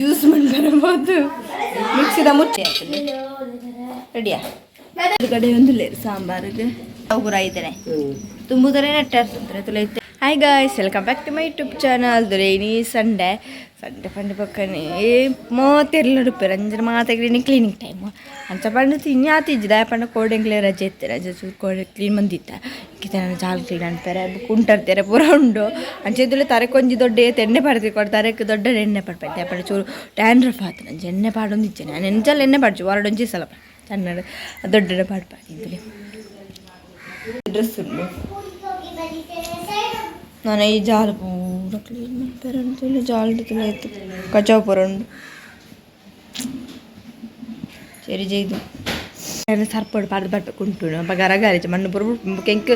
Juice ಮಲ್ಪರೆ ಮಿಕ್ಸಿದ ಮುಚ್ಚೆ ರೆಡಿಯಾ? ಕಡೆ ಒಂದು ಸಾಂಬಾರಿಗೆ ಪೂರ ಇದ್ದೇನೆ ತುಂಬುದರೆ ನೆಟ್ಟಾರ್ತಂದ್ರೆ ತುಲೆ. Hi guys, welcome back to my YouTube channel. ಇನಿ ಸಂಡೇ. ಸಂಡೆ ಪಂಡ ಪಕ್ಕನೆ ಮಾತೆರ್ಲ ಉಡುಪೇರು ಅಂಚನೆ ಮಾತೆಗ್ಲಿನಿ ಕ್ಲೀನಿಂಗ್ ಟೈಮ್ ಅಂಚ ಪಂಡ ತಿನ್ಯಾತಿಜ್ಜಿ. ದಾಯ ಪಂಡ ಕೋಡೆಂಗ್ಲೆ ರಜೆ ಇತ್ತೆ. ರಜೆ ಚೂರು ಕೋಡೆ ಕ್ಲೀನ್ ಬಂದಿತ್ತ ಕಿತ ಜಾಲ್ ಕ್ಲೀನ್ ಅನ್ಪೇರೆ ಕುಂಟರ್ತಾರೆ ಪೂರ ಉಂಡು. ಅಂಚೆ ಇದ್ರಲ್ಲಿ ತರೆಕೊಂಜಿ ದೊಡ್ಡ ಎಣ್ಣೆ ಪಾಡ್ತಿ ಕೊಡು. ತರೆಕ್ ದೊಡ್ಡ ಎಣ್ಣೆ ಪಾಡ್ಪೈತೆ ಪಂಡ ಚೂರು ಡ್ಯಾಂಡ್ರಫ್ ಆತನ. ಅಂಚೆ ಎಣ್ಣೆ ಪಾಡೊಂದಿಜ್ಜೆ ನಾನು. ಎಂಚಲ ಎಣ್ಣೆ ಪಾಡ್ಚು ವಾರಡೊಂಜಿ ಸಲ ಸಣ್ಣ ದೊಡ್ಡ ಪಾಡ್ಪಾದಿಂತಲೇ ಡ್ರೆಸ್ ಉಂಡು. ನಾನು ಈ ಜಾಲ ಪೂರ ಕ್ಲೀನ್ ಮಲ್ಪೆರೆ ಅಂತೇಳಿ ಜಾಲ್ ತುಲೆ ಕಚಾವ್ ಪೂರ ಉಂಡು. ಸರಿ ಜೈದು ಸರ್ಪಡ್ ಪಾಡ್ದು ಬರ್ಬೇಕು ಉಂಟು. ಗರ ಗರ ಮಣ್ಣು ಪೂರ ಕೆಂಕ್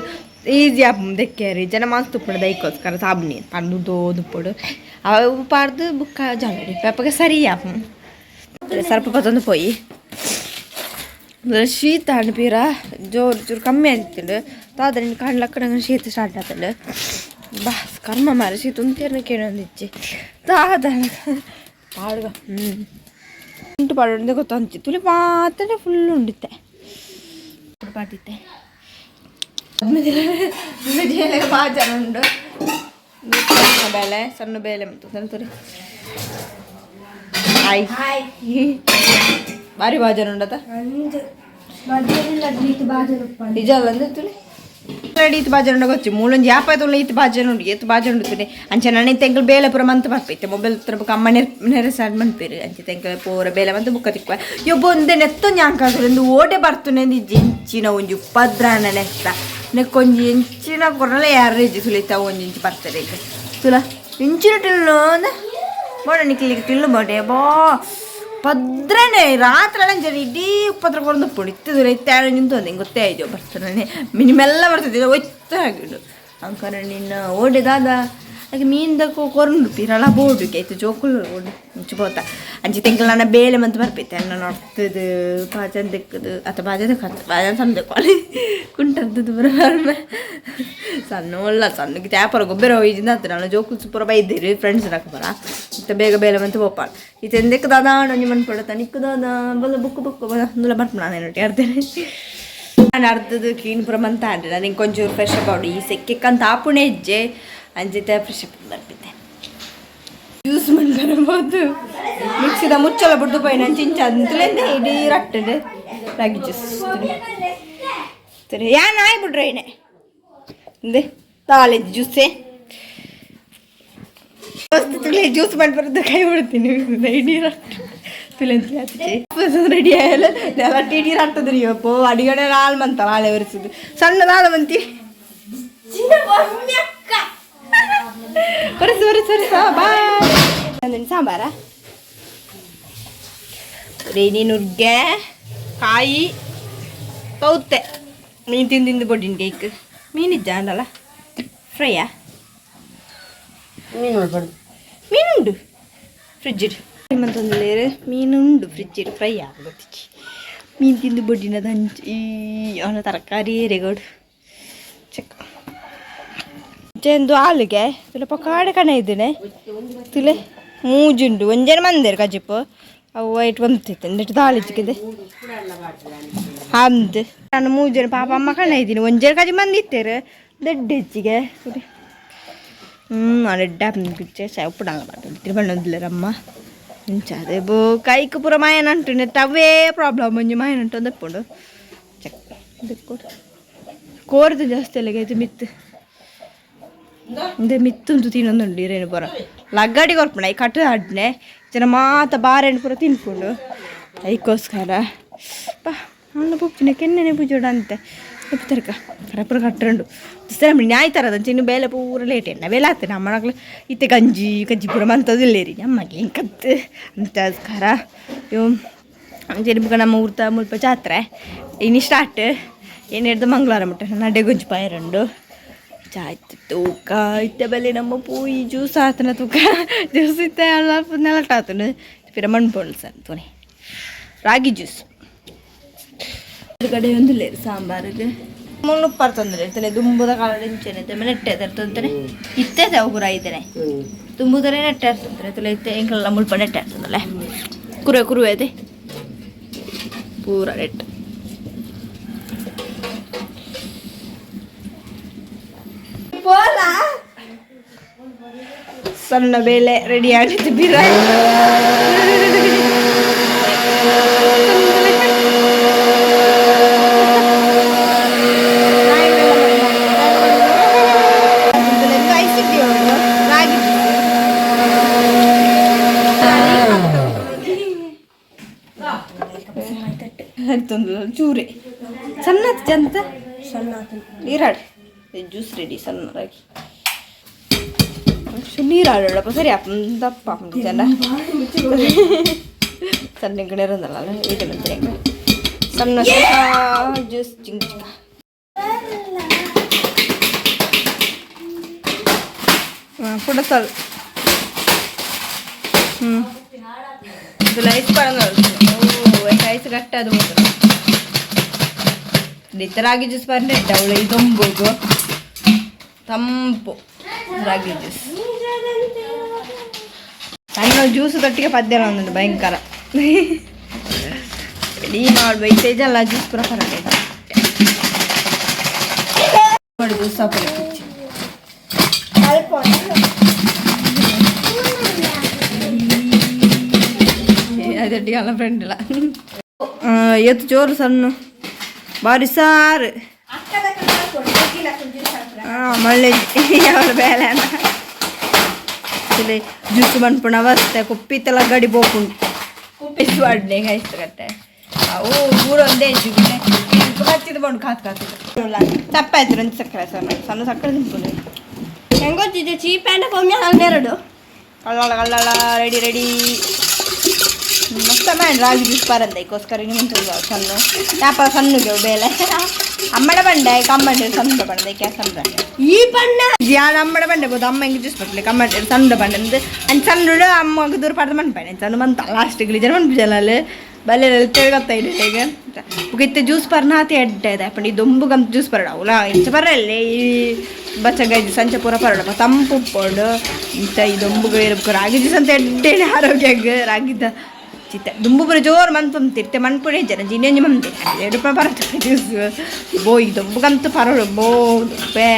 ಈಸಿ ಆಪುಂಡು ದೆಕ್ಕೆರೆ. ಜನ ಮಸ್ತ್ ಉಪ್ಪುಂಡು. ದೈಕೋಸ್ಕರ ಸಾಬೂನಿ ಪಾಡ್ದು ದೋದುಪ್ಪೊಡು. ಅವು ಪಾಡ್ದು ಬುಕ್ಕ ಜಾಲಡಿ ಪೆಪ್ಪಗೆ ಸರಿ ಆಪುಂಡು. ಸರ್ಪ ಪತ್ತೊಂದು ಪೋಯಿ ಶೀತ ಆಂಡ್ ಪೀರ ಜೋರು ಚೂರು ಕಮ್ಮಿ ಆದಿತ್ತುಂಡು. ದಾದ ಕಣ್ಣು ಲಕ್ಕಡ ಶೀತ ಸ್ಟಾರ್ಟ್ ಆತಂಡು. ಬಾಸ್ ಕರ್ಮ ಮಾರ, ಶೀತ ಉಂತೇರ್ನ ಕೇಳೊಂದಿಚ್ಚಿ ದಾದ ಪಾಡುಗ. ಉಂಟು ಪಾಡೊಂದು ಗೊತ್ತೊಂಚಿ ತುಲಿ ಮಾತ್ರ ಫುಲ್ ಉಂಡಿತ್ತೆ ಪಾಟಿತ್ತೆ. ಬಾಜನ ಉಂಡು ಬೇಲೆ ಸಣ್ಣ ಬೇಲೆ ಮತ್ತು ತುರಿ. Hi hi. ಬಾರಿ ಬಾಜನ ಉಂಡತ. ನಿಜ ಅಲ್ಲ ಅಂದ್ರೆ ತುಲಿ ರೆಡಿ ಇತ್ತು ಬಾಜನ ಉಂಡ ಗೊಚ್ಚಿ ಮೂಲೊಂಜಿ ಯಾಪ ತುಳಿ ಇತ್ತು ಬಾಜನ ಉಂಡು ಏತ್ ಬಾಜನ ಉಂಡು ತುಲಿ. ಅಂಚೆ ನನ್ನೆ ತೆಂಕಲ್ ಬೇಲೆ ಪೂರ ಮಂತ್ ಬರ್ಪೈತೆ. ಮೊಬೈಲ್ ತ್ರ ಬೊಕ ಅಮ್ಮ ನೆರೆ ಸ್ಟಾರ್ಟ್ ಮನ್ಪೇರು. ಅಂಚೆ ತೆಂಕಲ್ ಪೂರ ಬೇಲೆ ಮಂತ್ ಬುಕ್ಕ ತಿಕ್ವ. ಯೊಬ್ಬ ಒಂದೆ ನೆತ್ತ ಞಾಂಕಾಸುಡು ಇಂದು ಓಡೆ ಬರ್ತುನೆ ಎಂಚಿನ ಒಂಜಿ ಉಪದ್ರಾನ ನೆತ್ತ ನೆಕ್ಕೊಂಜಿ ಎಂಚಿನ ಕೊರಲ ಯಾರು ಇಜ್ಜಿ ಸುಲಿತ ಒಂಜಿ ಇಂಚಿ ಬರ್ತಾರೆ ಈಗ. ತುಲ ಇಂಚಿನ ಟಿಲ್ಲು ಬೋಡ ನಿಕ್ಲಿಗೆ ಟಿಲ್ಲು ಬೋಡೆ ಬಾ ಪದ್ರನೆ ರಾತ್ರಿ ಅಂಚನೆ ಇಡೀ ಉಪದ್ರ ಕೊರೊಂದು ಉಪ್ಪುಂಡು. ಇತ್ತುದುರ ಇತ್ತೆ ನಿಂತೊಂದು ಹಿಂಗೆ ಗೊತ್ತೇ ಆಯ್ತು ಬರ್ತದೆ ಮಿನಿಮೆಲ್ಲ ಬರ್ತದೆ ಒಯ್ತ ಆಗಿಡು ಅಂಕರ ನಿನ್ನ ಓಡೆ ದಾದ ಹಾಗೆ ಮೀನ್ದ ಕೊರಂಡು ಪಿರಳ ಬೋಡು ಆಯ್ತು ಜೋಕುಲು ಓಡು ಮುಂಚೆ ಪೋತ. ಅಂಚೆ ತೆಂಕಲ್ ನನ್ನ ಬೇಲೆ ಮಂತ್ ಬರ್ಪೈತೆ ಅನ್ನ ನೋಡ್ತದು ಪಾಚನ್ ದಿಕ್ಕದು ಅತ್ತ ಬಾಜ ಕತ್ತ ಬಾಜನ್ ಸಣ್ಣ ಕೊಲಿ ಕುಂಟದ್ದು ಬರ ಸಣ್ಣ ಒಲ್ಲ ಸಣ್ಣಗೆ ತ್ಯಾಪರ ಗೊಬ್ಬರ ಹೋಯ್ಜಿಂದ ಆತ ನಾನು ಜೋಕುಲ್ ಪೂರ ಬೈದಿರಿ ಫ್ರೆಂಡ್ಸ್ ಬರ ಇತ್ತ ಬೇಗ ಬೇಲೆ ಮಂತ್ ಪೋಪ. ಇತ್ತೆ ಎಂದಕ್ಕೆ ದಾದಾ ಒಂಜಿ ಮನ್ಪೊಡತ್ತ ನಿಕ್ಕು ದಾದಾ ಬಲ್ಲ ಬುಕ್ಕು ಬುಕ್ಕು ಬಲ್ಲ ಅಂದುಲ ಬರ್ಪು. ನಾನು ನೋಡಿ ಅರ್ಧನೆ ನಾನು ಅರ್ಧದ ಕ್ಲೀನ್ ಪೂರ ಮಂತ ಆಂಡ್ ನಾನು ಇಂಕೊಂಚೂರು ಫ್ರೆಶ್ ಅಪ್ ಆವಡು. ಈ ಸೆಕ್ಕೆಕ್ಕಂತ ಆಪುಣೆ ಹೆಜ್ಜೆ ಅಂಚಿತೆ ಫ್ರೆಶ್ ಅಪ್ ಬರ್ಪಿದ್ದೆ. ಜ್ಯೂಸ್ ಮಲ್ಪರೆ ಮಿಕ್ಸಿದ ಮುಚ್ಚಲ ಬಿಡ್ದು ಪೋಯಿನ ಅಂಚೆ ಅಂತಲೇ ಇಡೀ ರಟ್ಟೆ ರಾಗಿ ಜ್ಯೂಸ್ ಸರಿ ಯಾನ್ ಆಯ್ ಬಿಡ್ರೆ ಏನೆ ಇಂದೆ ತಾಳೆ ಜ್ಯೂಸೇ ತುಲೆ. ಜ್ಯೂಸ್ ಮಾಡಿ ಬರೋದು ಕೈ ಬಿಡ್ತೀನಿ. ಇಡೀ ರಟ್ಟು ತುಲೆ ರೆಡಿ ಆಯಲ್ಲ ನೆಲ ಇಡೀ ರಟ್ಟದ್ರಿ. ಅಪ್ಪೋ ಅಡಿಗಡೆ ಹಾಲು ಮಂತಲ್ಲ ಹಾಳೆ ಒರೆಸುದು ಸಣ್ಣದ ಹಾಲು ಮಂತಿ. ಒರೆಸು ಒರೆಸು ಒರೆಸ. ಬಾಯ್. ಸಾಂಬಾರ ರೇಣಿ ನುಗ್ಗೆ ಕಾಯಿ ತೌತೆ ಮೀನು ತಿಂದಿಂದು ಬೊಡ್ಡಿನ ಕೇಕ್ ಮೀನಿಜ್ಜ ಅಂಡಲ್ಲ ಫ್ರೈಯಾ? ಮೀನು ಉಳ್ಬಾರ್ದು. ಮೀನುಂಡು ಫ್ರಿಜ್ಜಿಡ್ ಮಂತೊಂದುಲ್ಲೇರು. ಮೀನುಂಡು ಫ್ರಿಜ್ಜಿಡ್ ಫ್ರೈ ಆಗೋತಿಚ್ಚಿ. ಮೀನು ತಿಂದು ಬೊಡ್ಡಿನದ ಹಂಚಿ ಈ ಅವನ ತರಕಾರಿ ಎರೆಗೋಡು ಚೆಕ್ ಚೆಂದು ಆಲುಗೆ ತುಲೆ ಪಕಾಡೆ ಕಣ ಇದ್ದೇನೆ. ತುಲೆ ಮೂಜುಂಡು ಒಂಜೇನ ಮಂದೇರು ಕಜಿಪ್ಪು ಅವು ವೈಟ್ ಬಂತಿತ್ತು ನೆಟ್ಟು ದಾಳಿಚಿಕ್ಕಿದೆ ಅಂದ್. ನಾನು ಮೂಜನ ಪಾಪ ಅಮ್ಮ ಕಣ ಇದ್ದೀನಿ. ಒಂಜೇರು ಕಜಿ ಮಂದಿತ್ತೇರು ದೊಡ್ಡ ಹೆಚ್ಚಿಗೆ ತುಲೆ. ಅಡ್ಡ ಪಿಚ್ಚೆ ಉಪ್ಪುಡಂಗ ತಿರುಬಣ್ಣದಿಲ್ಲರಮ್ಮ ಇಂಚ ಅದೇ ಬೋ ಕೈಕ್ ಪೂರ ಮಾಯನ ಅಂಟು ನೆತ್ತ ಅವೇ ಪ್ರಾಬ್ಲಮ್. ಒಂಜಿ ಮಾಯನ ಅಂಟು ಒಂದು ಚೆಕ್ ದೆಕ್ಕೊಡು ಕೋರ್ದು ಜಾಸ್ತಿ ಅಲ್ಲಿಗೆ ಆಯ್ತು ಮಿತ್ತು ಇಂದೆ ಮಿತ್ತುಂತು ತಿನ್ನೊಂದುಂಡು. ಇರೇನು ಪೂರ ಲಗ್ಗಾಡಿ ಕೊರ್ಪುಂಡು. I ಕಟ್ಟು ಅಡ್ನೆ ಜನ ಮಾತ ಬಾರೆಣ್ಣು ಪೂರ ತಿನ್ಕೊಂಡು ಐಕೋಸ್ಕರ ಪಾ ಅಣ್ಣ ಪುಪ್ಪಿನ ಕೆನ್ನೆನೆ ಪೂಜೋಡ ಅಂತೆ ತರ್ಕ ಪೂರ ಕಟ್ಟುಂಡು ನ್ಯಾಯ ತರದ ಚಿನ್ನ ಬೇಲೆ ಪೂರ ಲೇಟ್ ಎಣ್ಣ ಬೇಲೆ ಆಗ್ತದೆ. ನಮ್ಮ ಇತ್ತೆ ಗಂಜಿ ಗಂಜಿ ಪೂರ ಮಂತದಿಲ್ಲೇರಿ ನಮಗೆ ಕತ್ತು ಅಂತಸ್ಕರ. ಇವು ಅಂಚೆ ನಮ್ಮ ಊರ್ತ ಮುಲ್ಪ ಜಾತ್ರೆ ಇನಿ ಸ್ಟಾರ್ಟ್. ಏನು ಹಿಡ್ದು ಮಂಗಳವಾರ ಮುಟ್ಟ ನಡೆ ಗುಂಜಿ ಪಾಯರುಂಡು ಚಾಯ್ತು ತೂಕ ಇತ್ತೆ ಬಲೆ ನಮ್ಮ ಪೂಯಿ ಜ್ಯೂಸ್ ಆತನ ತೂಕ ಜ್ಯೂಸ್ ಇತ್ತೆ ಅಲ್ಲ ನೆಲಟ ಆತನ ಪಿರ ಮಣ್ಣು ಪೋಣ್ ಸರ್ ತೋನೆ ರಾಗಿ ಜ್ಯೂಸ್ ಕಡೆ ಒಂದು ಸಾಂಬಾರಿಗೆ ಮುನ್ನೂರು ತೊಂದರೆ ಇರ್ತಾನೆ ದುಂಬುದ ಕಾಲ ಇಂಚೆನೆ ನೆಟ್ಟೆ ತೊಂದರೆ ಇತ್ತೆ ಪೂರ ಇದ್ದೇನೆ. ತುಂಬುದರೆ ನೆಟ್ಟೆ ಆರ್ತಂದ್ರೆ ತುಲೆ ಇತ್ತೆ ಎಂಕಲ್ಲ ಮುಲ್ಪ ನೆಟ್ಟೆ ಆರ್ತದಲ್ಲ ಕುರುವೆ ಕುರುವೆ ಅದೇ ಪೂರ ನೆಟ್ ಪೋಲ ಸಣ್ಣ ಬೇಲೆ ರೆಡಿ ಆಗಿತ್ತು ಬಿರ ಚೂರೆ ಸಣ್ಣ ಜಂತ ಸಣ್ಣ ನೀರಾಡಿ ಜ್ಯೂಸ್ ರೆಡಿ ಸಣ್ಣ ರಾಗಿ ನೀರಾಡೋಳಪ್ಪ ಸರಿ ಅಪ್ಪ ದಪ್ಪ ಜನ ಸಣ್ಣ ಕಡೆ ಇರೋದಲ್ಲ ಇದು ಮಂತ್ರಿ ಸಣ್ಣ ಜ್ಯೂಸ್ ಚಿಂಗ್ ಚಿಕ್ಕ ಪುಡ ಸಲ್ ಹ್ಞೂ ಇದು ಲೈಸ್ ಓ ಐಸ್ ಗಟ್ಟ ಅದು ಇತ್ತ ರಾಗಿ ಜ್ಯೂಸ್ ಬಂದ್ರೆ ಅವಳು ಇದೊಂಬೋಗು ತಂಪು ರಾಗಿ ಜ್ಯೂಸ್ ಸಣ್ಣ ಜ್ಯೂಸ್ ತೊಟ್ಟಿಗೆ ಪದ್ಯ ಒಂದುಂಟು ಭಯಂಕರ ರೆಡಿ ಮಾಡ್ಬೇಕು ತೇಜಲ್ಲ ಜ್ಯೂಸ್ ಪೂರ ಪರವಾಗಿಲ್ಲ ಮಾಡಿ ಜ್ಯೂಸ್ ಹಾಕಿ ಅದೊಟ್ಟಿಗೆ ಅಲ್ಲ ಫ್ರೆಂಡ್ ಇಲ್ಲ ಎತ್ತು ಜೋರು ಸಣ್ಣ ಬಾರಿ ಸಾರು ಮಳ್ಳೆ ಯಾವ ಬೇಲೆ ಜ್ಯೂಸ್ ಮನ್ಪುಣ ಅವಸ್ಥೆ ಕುಪ್ಪಿತ್ತೆಲ್ಲ ಗಡಿ ಬೋಪುಂಡು ಕುಪ್ಪಿಸ್ ವಾಡ್ನೆ ಐಸ್ತ ಕಟ್ಟೆ ಅವು ಊರೊಂದೇ ಜಿಗುನೆ ಹಚ್ಚಿದ ಬಂಡು ಕಾತ್ ಕಾತ್ ತಪ್ಪಾಯ್ತು ರಂಜಿ ಸಕ್ಕರೆ ಸಣ್ಣ ಸಣ್ಣ ಸಕ್ಕರೆ ತಿನ್ಪುಂಡು ಹೆಂಗೊತ್ತಿದೆ ಚೀಪ್ ಆ್ಯಂಡ್ ಕಮ್ಮಿ ಹನ್ನೆರಡು ಕಳ್ಳಾಳ ಕಳ್ಳಾಳ ರೆಡಿ ರೆಡಿ ಮಸ್ತ ಮಾಡಿ ರಾಗಿ ಜ್ಯೂಸ್ ಪಾರಂದ ಇದಕ್ಕೋಸ್ಕರ ನಿಮ್ಗೆ ಸಣ್ಣ ಯಾಪ ಸಣ್ಣಗೆ ಬೇಲೆ ಅಮ್ಮಡ ಬಂಡೆ ಕಮ್ಮಂಡೆ ಸಣ್ಣ ಬಂಡೆ ಕ್ಯಾ ಸಣ್ಣ ಈ ಬಣ್ಣ ಯಾನ್ ಅಮ್ಮಡ ಬಂಡೆ ಬೋದು ಅಮ್ಮ ಹಿಂಗೆ ಜ್ಯೂಸ್ ಬಟ್ಲೆ ಕಮ್ಮಂಡೆ ಸಣ್ಣ ಬಂಡೆ ಅಂದ್ರೆ ಅಂಚ ಸಣ್ಣ ಅಮ್ಮಗ ದೂರ ಪಾಡ್ದು ಮನ್ಪೆ ಸಣ್ಣ ಮಂತ ಲಾಸ್ಟ್ ಜನ ಮನ್ಪುಜಲ್ಲ ಬಲ್ಲೆ ಗೊತ್ತಾ ಇದೆ ಈಗ ಇತ್ತೆ ಜ್ಯೂಸ್ ಪರ್ನ ಆತಿ ಎಡ್ಡೆ ಇದೆ ಅಪ್ಪಂడి ದೊಂಬು ಗಂತ ಜ್ಯೂಸ್ ಪರಡ ಅವಲ ಇಂಚ ಬರಲ್ಲ ಈ ಬಚ್ಚಗಾಯಿ ಜ್ಯೂಸ್ ಅಂಚ ಪೂರ ಪರಡಪ್ಪ ತಂಪು ಉಪ್ಪೋಡು ಇಂಚ ಈ ದೊಂಬುಗಳು ಇರಬೇಕು ರಾಗಿ ಜ್ಯೂಸ್ ಅಂತ ಎಡ್ಡೆ ಆರೋಗ್ಯ ರಾಗಿದ್ದ ಚಿತ್ತ ದುಂಬು ಪೂರ ಜೋರು ಮನ್ಪಂತಿರ್ತೆ ಮನ್ಪುಡೆ ಜನ ಜಿನೇಂಜಿ ಮಂತೆ ಎರಡು ಬರತ್ತೆ ಜ್ಯೂಸ್ ಬೋ ಈ ದೊಂಬುಗಂತೂ ಪರೋಡು ಬೋ ದುಪ್ಪೆ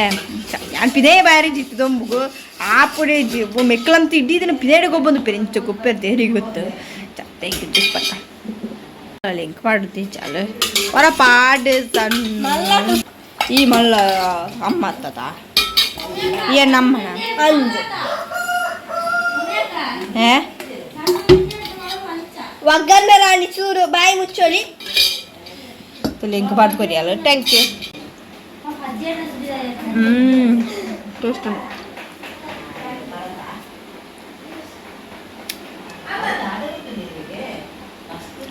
ಯಾನ್ ಪಿದೇ ಬಾರಿ ಜಿತ್ತು ದೊಂಬುಗು ಆ ಪುಡೆ ಇಜ್ಜಿ ಬೋ ಮೆಕ್ಕಲಂತ ಇಡೀ ದಿನ ಪಿದೇಡು ಗೊಬ್ಬಂದು ಪಿರೆ ಇಂಚ ಗುಪ್ಪೆ ದೇರಿಗೆ ಗೊತ್ತು ಚತ್ತೆ ಹಿಂಗೆ ಜ್ಯೂಸ್ ಪಕ್ಕ ಲಿಂಕ್ ಮಾಡುತ್ತಿ ಚಾಲು ಹೊರ ಪಾಡು ಸಣ್ಣ ಈ ಮಲ್ಲ ಅಮ್ಮ ಅತ್ತದ ಏನ್ ನಮ್ಮನ ಅಂದು ಹೇ ಒಗ್ಗರಣೆ ರಾಣಿ ಚೂರು ಬಾಯಿ ಮುಚ್ಚೋಳಿ ಲಿಂಕ್ ಪಾಡ್ದು ಕೊರಿಯಲ್ಲ thank you taste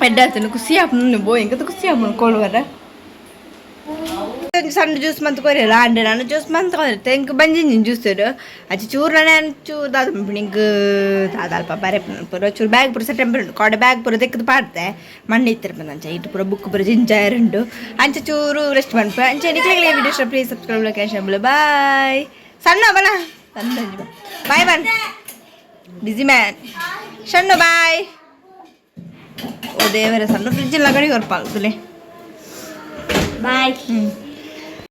ಎಡ್ಡಾತನು ಖುಷಿ ಆಪುಂಡು ಬೋ ಎಂಕತ ಖುಷಿ ಆಪುಂಡು ಕೋಳುವರ ಸಣ್ಣ ಜ್ಯೂಸ್ ಮಂತ್ ಕೊರಿಯಲ್ಲ ಅಂಡೆ ನಾನು ಜ್ಯೂಸ್ ಮಂತ್ ಕೊರಿತೆ ಇಂಕ್ ಬಂಜಿಂಜಿನ ಜ್ಯೂಸ್ ಅಚ್ಚಿ ಚೂರು ನಾನು ಚೂರು ದಾದ ಇಂಕ್ ದಾದ ಬರೆ ಪೂರ ಚೂರು ಬ್ಯಾಗ್ ಪೂರ ಸೆಟ್ ಉಂಟು ಕೋಡೆ ಬ್ಯಾಗ್ ಪೂರ ತೆಕ್ಕದು ಪಾಡ್ತೆ ಮಣ್ಣು ಇತ್ತಿರ್ಪಂದು ಅಂಚ ಇಟ್ಟು ಪೂರ ಬುಕ್ ಪೂರ ಜಿಂಜಾಯರುಂಡು ಅಂಚ ಚೂರು ರೆಸ್ಟ್ ಮನ್ಪ ಅಂಚ ನಿಕ್ಲೆಗ್ಲೆ video please subscribe location ಬಾಯ್ ಸಣ್ಣ ಬಲ ಸಣ್ಣ ಬಾಯ್ ಬನ್ ಬಿಸಿ ಮ್ಯಾನ್ ಸಣ್ಣ ಬಾಯ್ ಓ ದೇವರ ಸಣ್ಣ ಫ್ರಿಜ್ ಎಲ್ಲ ಕಡೆ ಕೊರ್ಪಾಲ್ ತುಲೆ ಬಾಯ್ ಹ್ಞೂ.